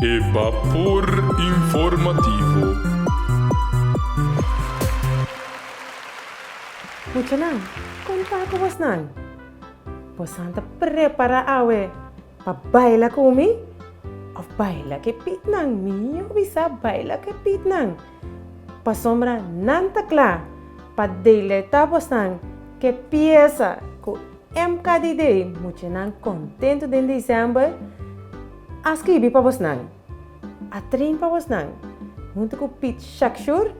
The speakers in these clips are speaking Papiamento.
E bapor informativo. Muchanan, kon ta ku bosnan? Bosan ta prepará awe pa baila ku mi? Òf baila ku e pitnan? Mihó bisa baila ku e pitnan, pasobra nan ta kla pa deleitá bosnan ku e piesa ku MKDD, Muchanan Kontentu den Desèmber, A skibi pa bosnan. A train pa bosnan. Huntu ku Piet Shakshur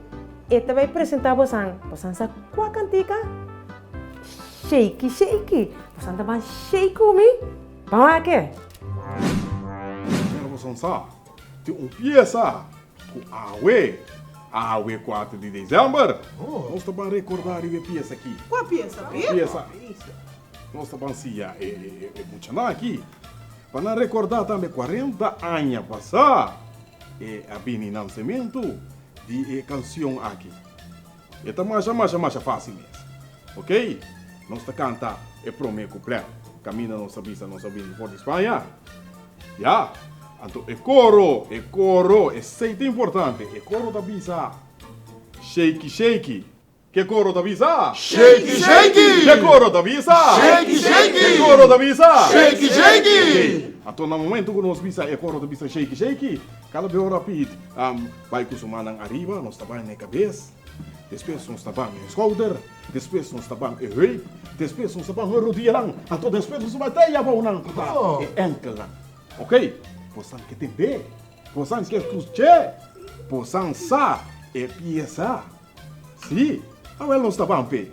e ta bai presentá bosan. Bosan sa kua kantika? Shaky shaky. Bosan ta ban shake ku mi? Ban wak e. Pero bosan sa, tin un piesa ku awe, awe kuater di desèmber, nos ta ban rekordá riba e piesa aki. Kua piesa, Piet? Piesa. Nos ta ban siña e muchanan aki pa nan rekordá tambe kuarenta aña pasá e a bini nansementu di e kansion aki. E ta masha masha masha fásil mes. Oke, nos ta kanta e promé kuplèt kaminda nos ta bisa nos a bini for di Spaña. Ya, anto e koro, e koro, esei ta importante, e koro ta bisa Shaky shaky. Ke koro ta bisa? Shaky shaky! Ke koro ta bisa? Shaky shaky! Ke koro ta bisa? Shaky shaky! Oke, anto na momento ku nos bisa e koro ta bisa shaky shaky, kada be ora Piet bai ku su mannan ariba, nos ta bai na e kabes, despues nos ta ban e skouder, despues nos ta ban e heup, despues nos ta ban e rodianan, anto despues nos ta bai te ayabounan ku ta e enkelnan. Oke, bosan ke tende, bosan ke skuch'é, bosan sa e piesa. Sí, awel nos ta ban p'e.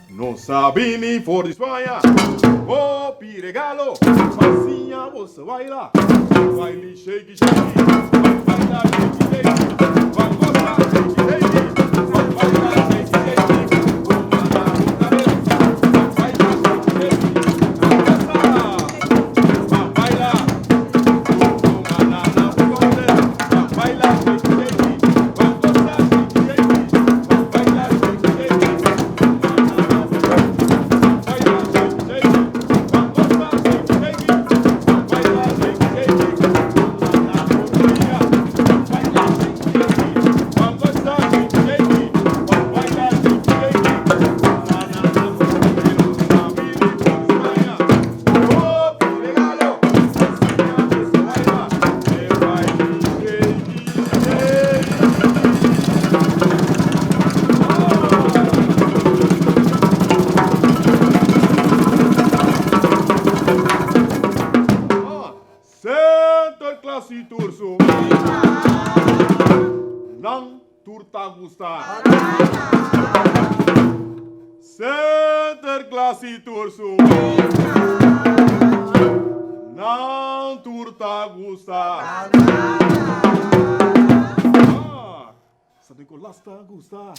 Nos a bini for di Spaña, hopi regalo pa siña boso baila. Baili shakey shakey, ban baila shakey shakey, ban gosa shakey shakey, ban baila shakey shakey, tuma na bo cabeza, ban baila shakey shakey, ban gosa, ban baila, tuma na na bo shoulder, ban baila shakey shakey. Sinterklaas y tur su Nan tur ta gusta Sinterklaas y tur su Nan tur ta gusta San Nicolas ta gusta.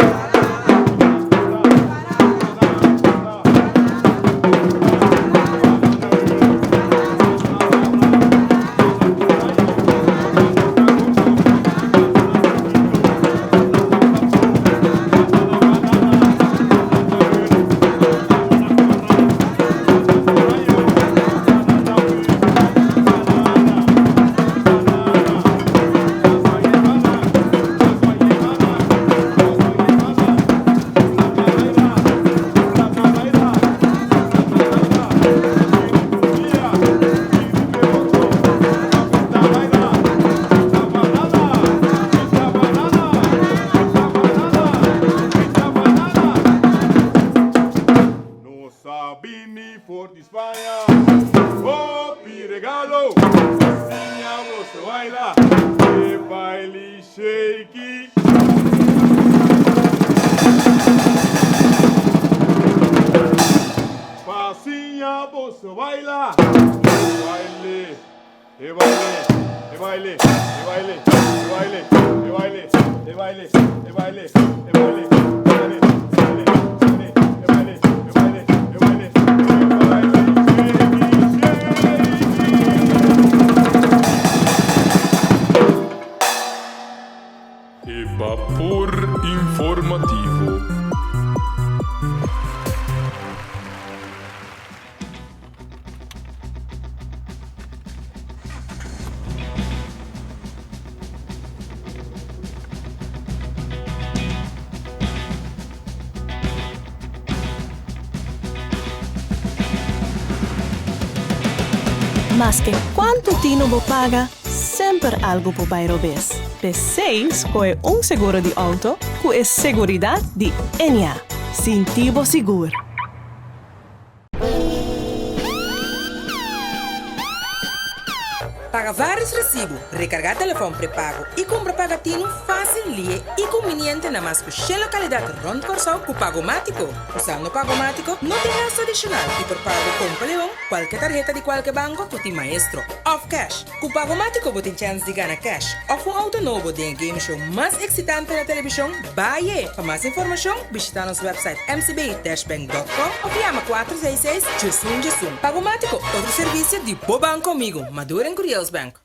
Nos a bini for di Spaña, hopi regalo, siña boso baila e baili shaky. Pa siña boso baila e baile, e baile, e baile, e baile, e baile, e baile, e baile, e baile, e baile, e baile, e baile, e baile, e baile, e baile, e baile, shaky, shaky. E bapor informativo. Maske kuantu tinu bo paga, semper algu por bai robes. P'esei skohe un seguro di outo ku e seguridat di Ennia. Sinti bo sigur! Paga vários resibu, rekargá telefòn prepago i kumpra pagatinu fásil, lihe i kumbiniente na mas ku shen lokalidat rònt Kòrsou ku Pagomátiko. Usando Pagomátiko no tin gastu adishonal i por paga bo kompra leon, kualke tarheta di kualke banko ku tin Maestro òf kèsh. Ku Pagomátiko bo tin chèns di gana kèsh òf un outo nobo den e game show mas eksitante na televishon, Baie! Pa mas informashon, bishitá nos wèpsait mcb-bank.com òf yama 466 diesun diesun. Pagomátiko, otro servisio di bo banko amigu, Maduro en Curiels Bank.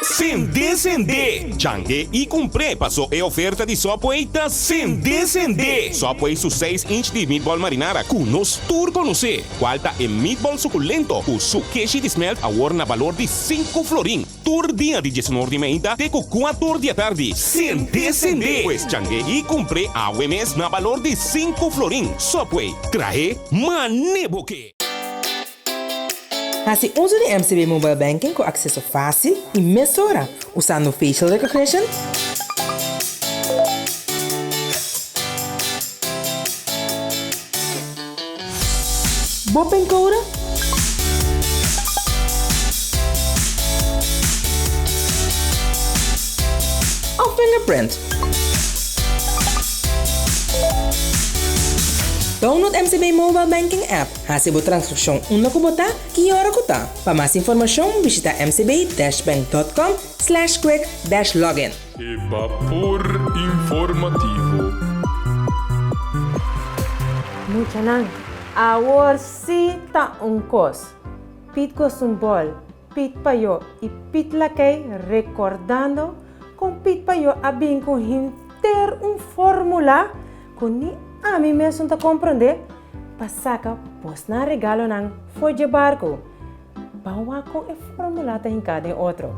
Sende sende! Change i kumpr'é paso e oferta di Subway ta sende sende! Subway su seis inch di meatball marinara ku nos tur konosé, kual ta e meatball sukulento ku su keshi di smelt awor na balor di sinku florin tur dia di diesunor di meinta te ku kuator di atardi. Sende sende! Pues change i kumpr'é awe mes na balor di sinku florin. Subway, trahe mane bo ke! Hasi uso di MCB Mobile Banking ku akseso fásil i mesora usando facial recognition, bo pincode òf fingerprint. Download MCB Mobile Banking app. Hasi bo transkripshon unda ku bo ta, ki ora ku ta. Pa mas informashon bishita mcb-bank.com slash quick dash login. E bapor informativo. Muchanan, awor sí ta un kos. Piet Gosumbol, Piet Payó i Piet Lakey rekordando kon Piet Payó a bin ku henter un fórmula ku ni ami mesun ta komprondé pa saka bosnan regalonan for dje barku. Ban wak kon e fórmula ta hinká den otro.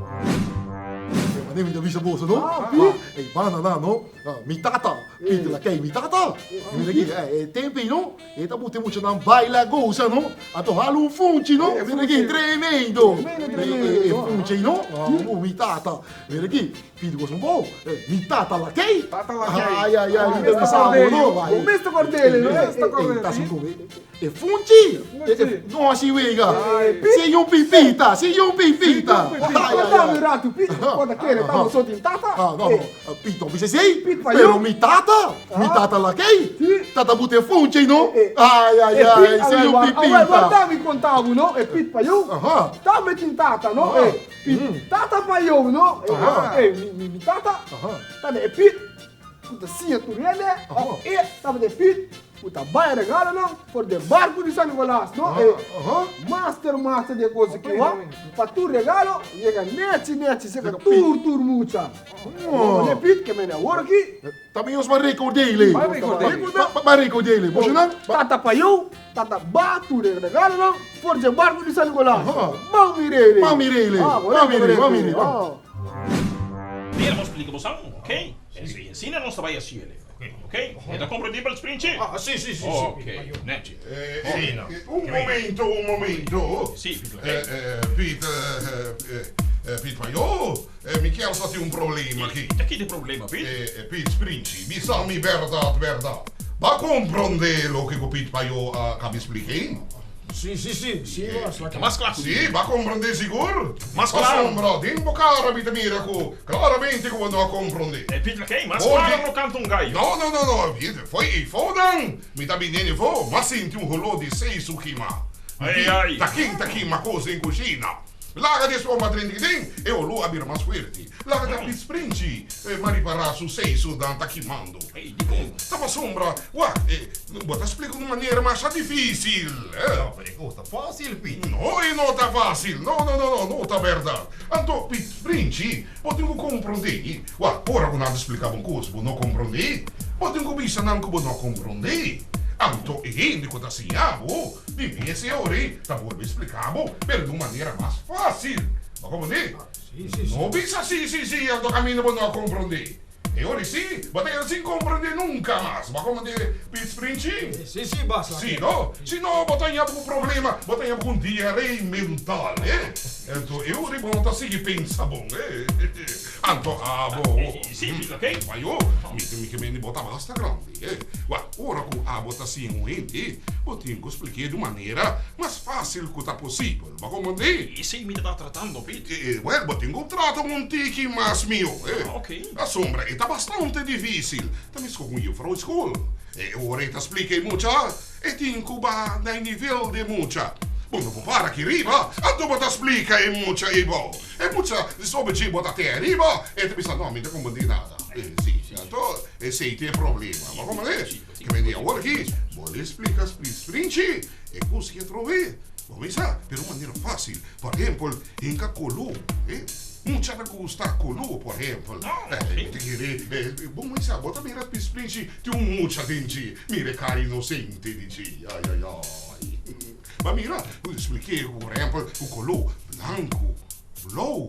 Mane mi ta bisa boso no, ma e banda nan no, mi tata, Peter Lakey mi tata, mira aki, e tempo ei no, e ta buta e muchanan baila gosa no, anto hala un funchi no, mira aki, tremendo, e funchi ei no, mi tata, mira aki. Pidi cos un bo. Mi tata lakey. Tata lakey. Ay, ay, ay, mi ta bisa bo no. Bo mester cordele, no mester cordele. Ey, ta sin come. E funchi. No haci wega. Si un pipita, si un pipita. Conta mi rato, Pito. Conta kere ta bo so tin tata. Ah, no, no. Pito bisa esey. Pero mi tata, mi tata lakey. Tata buta e funchi no. Ay, ay, ay, si un pipita. Warda mi conta bo no, e pit pa yu. Tambe tin tata no. Pit tata pa yo no e mi mi tata ta den e pit ku ta siña tur hende òf e tabata e pit ku ta bai regalonan for den barku di San Nicolas no e master master di e kos aki wak pa tur regalo yega nechi nechi seka tur tur mucha no e pit ke mende awor aki. Ta mi nos ba recordele ba recordele boso nan. Tata pa yo. Tata ba tur e regalonan for dje barku di San Nicolas. Ban mir'é. Ban mir'é. Ban mir'é, ban mir'é, ban. Mira, bo splika bo san, ok? Esei asina nos ta bai hasiel, ok? E ta komprendibel, Sprinchi? Ah, si, si, si, si. Ok, nechi. Un momento, un momento. Si, Piet. Piet, Piet Payó, mi kier sa tin un problema aki. Ta ki di problema, Piet? Piet Sprinchi, bisa mi bèrdat, bèrdat. Bo a komprondé loke ku Piet Payó a kabi splik'é? Sí, sí, sí, sí, bo a Ta mas kla ku mi. Sí, bo a komprondé sigur? Mas kla. Pasobra den bo kara mi ta mira ku klaramente ku bo no a komprondé. Piet Lakey, mas kla no kanta un gai. No, no, no, no, Piet, fo'i eifonan mi ta bini efo, m'a sinti un holó di seisu kima. Ai, ai. Ta ken ta kima kos den kushina? Laga di espo madrindi den, e oló a bira mas fuerte. Laga ta pis princhi, m'a ripará su seisu dan ta kimando. Ei, dikon? Ta pasobra, wak, bo ta splika un manera masha difísil. No, pero e kos ta fásil, Piet. No, e no ta fásil. No, no, no, no, no ta bèrdat. Anto, Piet Princhi, bo tin ku komprondé. Wak, ora ku nan ta splika bo un kos bo no komprondé, bo tin ku bisa nan ku bo no komprondé. Anto e hende ku ta siña bo di mes e ora ei ta bolbe splika bo, pero di un manera mas fásil. Bo komprondé? No bisa sí, sí, sí, anto kaminda bo no a komprondé. E ora sí, bo ta keda sin komprendé nunka mas. Bo a komprendé, Piet Sprinchi? Sí, sí, bas. Sí, no? Si no, bo ta haña bo ku problema, bo ta haña bo ku un diaré mental, eh? Anto e ora bo no ta sigui pensa bon, eh? Anto abo. Sí, Piet, oké. Ayo, mi mi ke mende bo ta basta grandi, eh? Wak, ora ku abo ta siña un hende, bo tin ku splik'é di un manera mas fásil ku ta posibel. Bo a komprendé? Esei mi ta tratando, Piet. Wèl, bo tin ku trata un tiki mas mihó, eh? Oké. Pasobra e ta bastante difísil. Ta meskó ku un yùfrou skol. E ora e ta splika e mucha, e tin ku baha na e nivel di e mucha. Bo no por para aki riba, anto bo ta splika e mucha eibou. E mucha di sobe dje bo ta te ariba, e ta bisa, No, mi no ta komprendé nada. Sí, anto esei ta e problema. Bo a komprendé? Ke men di awor aki, bo le splika sprinchi e kos ki atrobe. Bo misa, pero un manera fácil. Por ehempel, hinka koló. Mucha ta gusta koló, por ehempel. Mi ta kere, bo misa, bo ta mira pispinchi tin un mucha den dje. Mira e kara inosente di dje. Ai, ai, ai. Ba mira, splik'é, por ehempel, ku koló blanku, blou.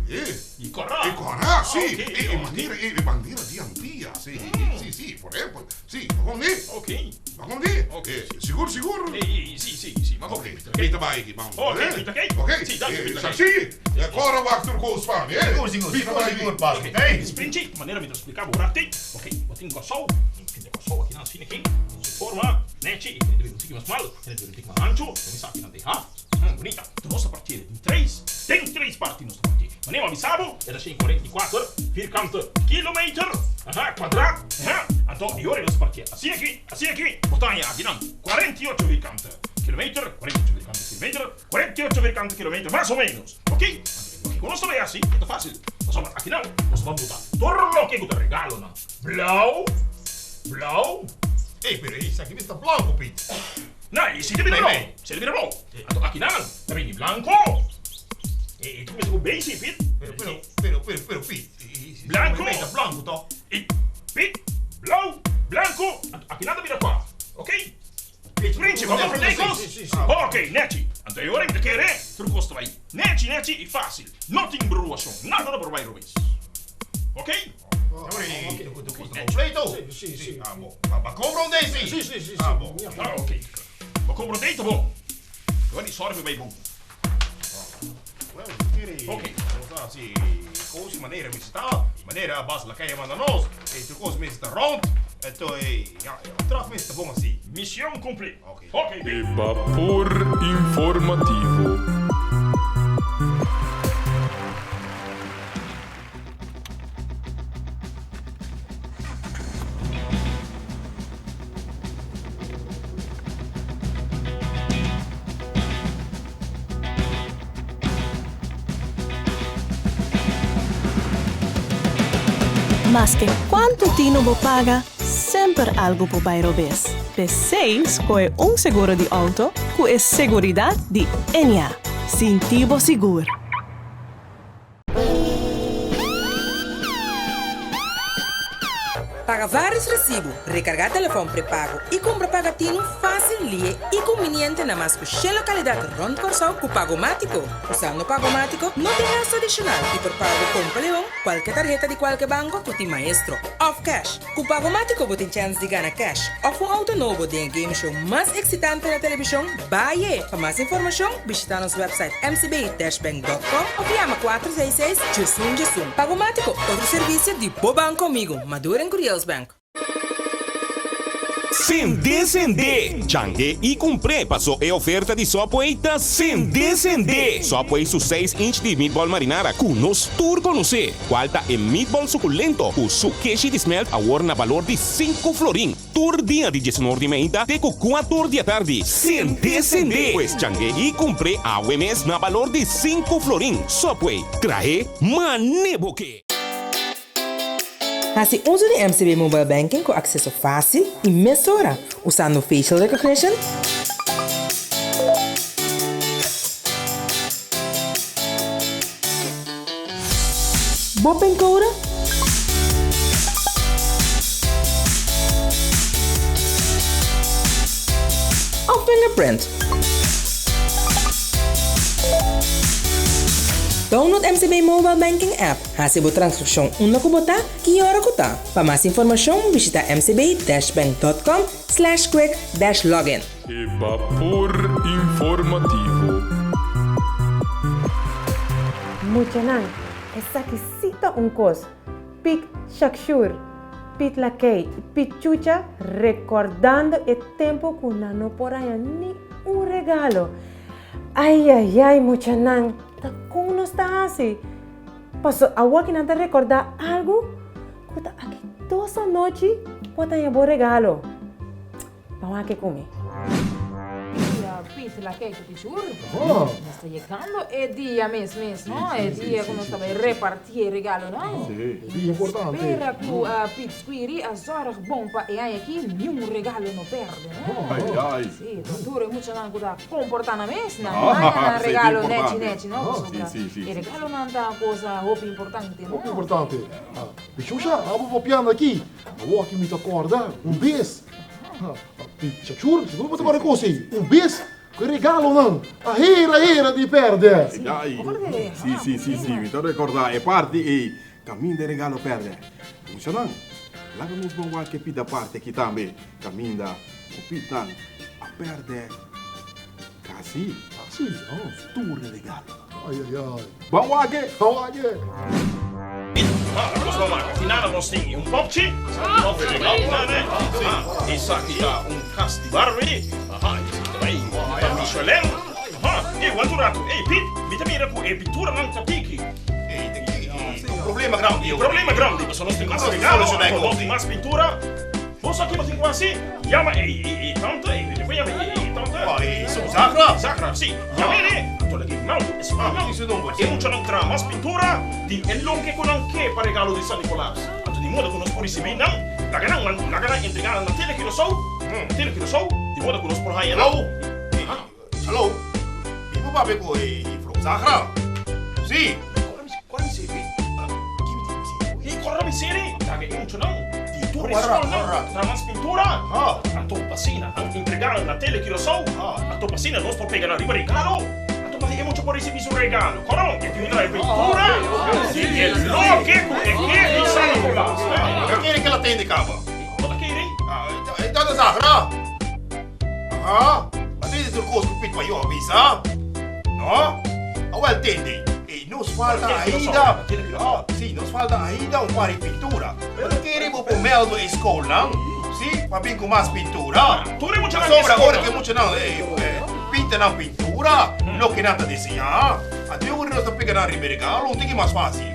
E kòrá. E kòrá, sí. E manera, e bandera di Antia, sí, sí, sí, por ehempel. Sí, bo kon di? Ok. Bo kon di? Ok. Sigur, sigur? Sí, sí, sí, ma kon di. Mi ta bai aki, ban. Ok, mi ta kei. Ok. Sí, danki, mi ta kei. Saksi, kòrda wak tur kos pa mi, eh. Sigur, sigur, sigur, sigur, pas. Ok, Sprinchi, manera mi ta splika bo rati. Ok, bo tin Kòrsou, mi tin Kòrsou aki nan asina aki, den su forma, nechi, e debe un tiki mas mal, e debe un tiki mas anchu, bo mi sa aki nan ta e ha. Bunita. Nos ta partié den tres. Den tres parti nos ta partié. Manera mi a bisa bo, e ta 144 vierkante kilometer, aha, kuadrá, aha. Anto e ora nos partié asina aki, asina aki, bo ta haña akinan 48 vierkante kilometer, 48 vierkante kilometer, 48 vierkante kilometer, mas o ménos. Oké? Anto loke ku nos ta bai hasi e ta fásil. Pasobra akinan nos ta ban buta tur loke ku ta regalonan. Blou, blou. Ey, pero esaki mester ta blanko, Piet. Na, e si ta bira blou. Si ta bira blou. Anto akinan ta bini blanko. E ta kuminsa ku basic, Piet. Pero, pero, pero, pero, pero, Piet. Blanko. Ta blanko to. E, Piet, blou, blanko. Anto akinan ta bira kua. Ok? Princhi, bo komprendé kos? Ok, nechi. Anto e ora mi ta kere tur kos ta bai nechi, nechi i fásil. No tin bruashon. Nada no por bai robes. Ok? Completo? Sí, sí. Ah, bo. Ba comprondé, sí? Sí, sí, sí. Ah, bo. Ah, ok. Ba comprondé ta bon. Awor di sòrg bai bon. Bueno, kere. Ok. Nos ta hasi kos di manera mester ta. Manera Bas Lakaya manda nos. E tur kos mester ta rond. Enton e, ja, e opdracht mester ta bon hasi. Mision cumplí. Ok. Ok. E bapor informativo. Maske kuantu tinu bo paga, semper algu por bai robes. P'esei skohe un seguro di outo ku e seguridat di Ennia. Sinti bo sigur! Paga vários resibu, rekargá telefòn prepago i kumpra pagatinu fásil, lihe i kumbiniente na mas ku shen lokalidat rònt Kòrsou ku Pagomátiko. Usando Pagomátiko no tin gastu adishonal i por paga bo kompra lihon, kualke tarheta di kualke banko ku tin Maestro òf kèsh. Ku Pagomátiko bo tin chèns di gana kèsh òf un outo nobo den e game show mas eksitante na televishon, Baye! Pa mas informashon, bishitá nos wèpsait mcb-bank.com òf yama 466 11 11. Pagomátiko, otro servisio di bo banko amigo, Maduro en Curiels Bank. Sende sende! Change i kumpr'é paso e oferta di Subway ta sende sende! Subway su seis inch di meatball marinara ku nos tur konosé, kual ta e meatball sukulento ku su keshi di smelt awor na balor di sinku florin tur dia di diesunor di meinta te ku kuator di atardi. Sende sende! Pues change i kumpr'é awe mes na balor di sinku florin. Subway, trahe mane bo ke! Hasi uso di MCB Mobile Banking ku akseso fásil i mesora usando facial recognition, bo pincode òf fingerprint. Download MCB Mobile Banking app, hasi bo transakshon unda ku bo ta, ki ora ku ta. Pa mas informashon bishita mcb-bank.com slash quick dash login. E bapor informativo. Muchanan, esaki sí ta un kos! Pik Shakshur, Pit Lakey i Pit Chucha rekordando e tempu ku nan no por haña ni un regalo. Ai ai ai muchanan, ta kon nos ta hasi? Paso awor ki nan ta rekordá algu ku ta aki dos anochi bo ta haña bo regalo. Ban wak e ku mi. Pit Lakey ku Pit Shur, nos ta yegando e dia mes mes, no? E dia ku nos ta bai repartí e regalonan. E dia importante. Spera ku Pit Squiri a zòrg bon pa e aña aki niun regalo no pèrdè, no? Ai ai. Sí, ta duro e muchanan ku ta komportá nan mes, nan haña nan regalo nèchi nèchi, no? Pasobra e regalonan ta cosa hopi importante, no? Hopi importante. Pichusha, abo papiando aki, awor aki mi ta kòrda un bes. Chachur, sigur bo ta kòrda e kos ei. Un bes ku e regalonan a hera hera di pèrdè. Ai, sí, sí, sí, sí, mi ta rekòrdá e parti ei, kaminda e regalo pèrdè. Muchanan, laga nos ban wak e pida parti aki tambe, kaminda ku pitnan a pèrdè kasi Kasi, oh. tur e regalonan. Ai, ai, ai. Ban wak e! Ban wak e! Nos lo wak aki nada nos tin un popchi. Esaki ta un kas di Barbie. Aha, esaki ta bai pa Michelin. Aha, ey wak un ratu. Ey Piet, mi ta mira ku e pituranan ta tiki. Ey, tiki. Un problema grandi. Un problema grandi, pasobra nos tin mas regalo, nos tin mas pintura. Bo sa kiba tin ku hasi? Yama e tante, e por yama e tante. Oh, e Zagra? Zagra, si. Yama e, anto lag'e mouw e spannan. E muchanan traha mas pintura di e loke ku nan ke pa regalo di San Nicolas. Anto di moda ku nos por risibí nan, laga nan man, laga nan entregá nan na Tele Curaçao, Tele Curaçao, di moda ku nos por haña nan. Hallo? Hallo? Mi por papia ku e Juffrouw Zagra? Si. Kora mi seri? Ki mi Kora mi seri? Laga e muchanan di tur e skolnan traha mas pintura. Anto pa asina nan entregá na Tele Curaçao. Anto pa asina nos por pega nan riba regalo. Anto pa e mucha por risibí su regalo. Kòrò, e tin un traha pintura di e loke ku e ke di San Nicolas. Ta kere ke la tende kaba? No ta kere? Ta Zagra. Aha, a tende tur kos ku Piet Payo a bisa? No? Awel tende, e nos falta ainda, ah, si, nos falta ainda un par di pintura. Pero kere bo por meldo e skolnan, si, pa bin ku mas pintura. Pasobra ora ku e muchanan pinta nan pintura, loke nan ta deseñá, anto e ora nos ta pega nan riba e regalo un tiki mas fásil.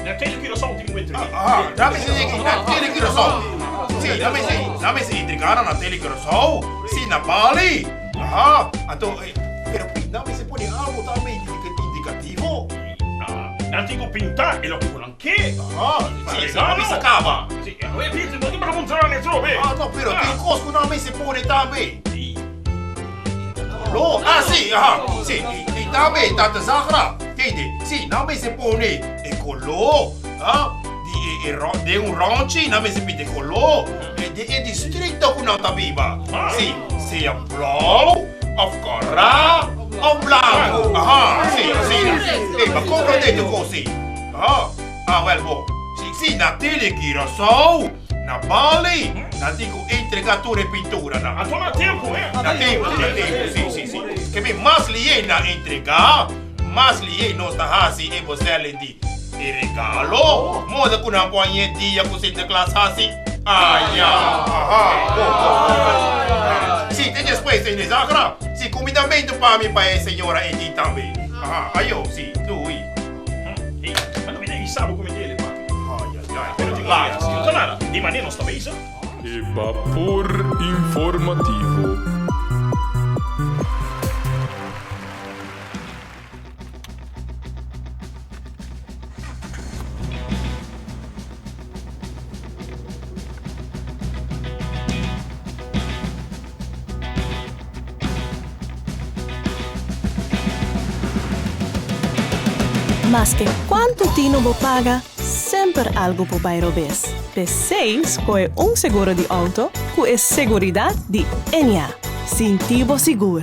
Na Tele Curaçao tin un entrevista. Aha, dame si na Tele Curaçao. Si, dame si, dame si entregá na Tele Curaçao. Si, na Bali. Aha, anto, pero pi, dame si pone algo tambe indicativo. Ah, nan tin ku pinta e loke ku nan ke. Aha, si, si, nan mester kaba. Si, e Pieter, no tin para puntra nan estrobe. Ah, no, pero tin kos ku nan mester pone tambe. Si. Lo, ah si, aha, si, i tambe Tata Zahra, tende, si, nan mester pone e koló, ah, di e, e, den un rònchi nan mester pinta e koló di e distrikto ku nan ta biba, si, sea blou òf kòrá òf blanku, aha, si, asina, e, bo a komprondé tur kos ei, aha, ah, wèl bo, si, si, na tene Curaçao. Na Bali, nan tin ku entregá tur e pinturanan. Anto na tempu, eh? Na tempu, na tempu, si, si, si. Ke mi mas lié nan entregá, mas lié nos ta hasi e bosèlen di e regalo. Moda ku nan por hañ'é dia ku Sinterklaas hasi aña. Aha, bo, bo, bo, bo. Si, te despues, señor Zagra. Si, kumindamentu pa mi pa e señora ei tin tambe. Aha, ayo, si, dui. Hey, ma no bini bisa bo ku mi dele, papi. Di manera nos ta bezig. E bapor informativo. Maske kuantu tinu bo paga, semper algu por bai robes. P'esei skohe un seguro di outo ku e seguridat di Ennia. Sinti bo sigur!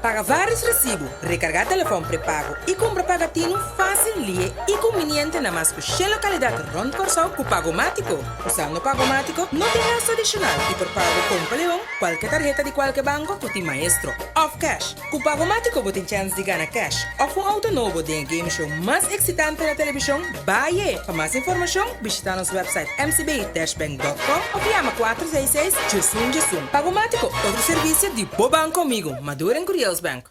Paga vários resibu, rekargá telefòn prepago i kumpra pagatinu fásil, lihe i kumbiniente na mas ku shen lokalidat rònt Kòrsou ku Pagomátiko. Usando Pagomátiko no tin gastu adishonal i por paga ku Kompa Leon, kualke tarheta di kualke banko ku tin Maestro òf kèsh. Ku Pagomátiko bo tin chèns di gana kèsh òf un outo nobo den e game show mas eksitante na televishon, Baye! Pa mas informashon, bishitá nos wèpsait mcb-bank.com òf yama 466 11 11. Pagomátiko, otro servisio di bo banko amigu, Maduro en Curiels Bank.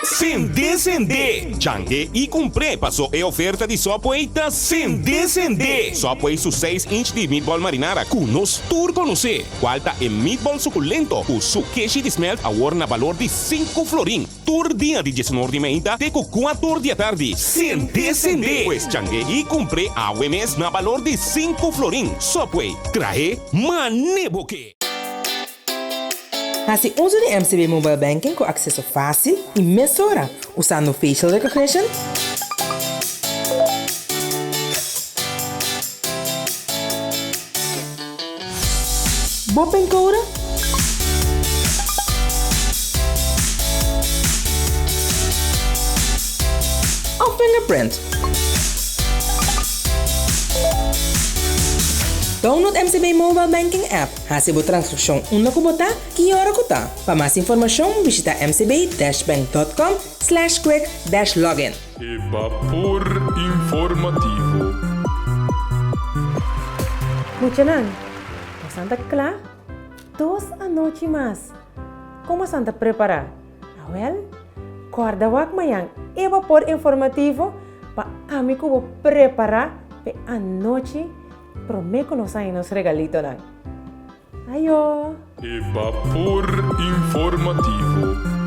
Sende sende! Change i kumpr'é paso e oferta di Subway ta sende sende! Subway su seis inch di meatball marinara ku nos tur konosé, kual ta e meatball sukulento ku su keshi di smelt awor na balor di sinku florin. Tur dia di diesunor di meinta te ku kuator di atardi. Sende sende! Pues change i kumpr'é awe mes na balor di sinku florin. Subway, trahe mane bo ke! Hasi uso di MCB Mobile Banking ku akseso fásil i mesora usando facial recognition, bo pincode òf fingerprint. Download MCB Mobile Banking app. Hasi bo transakshon unda ku bo ta, ki ora ku ta. Pa mas informashon bishita mcb-bank.com slash quick-login. E bapor informativo. Muchanan, bosan ta kla? Dos anochi mas. Kon bosan ta prepará? Awel, kòrda wak mañan e bapor informativo pa ami ku bo prepará p'e anochi Promé ku nos haña nos regalitonan. Ayo! E bapor informativo.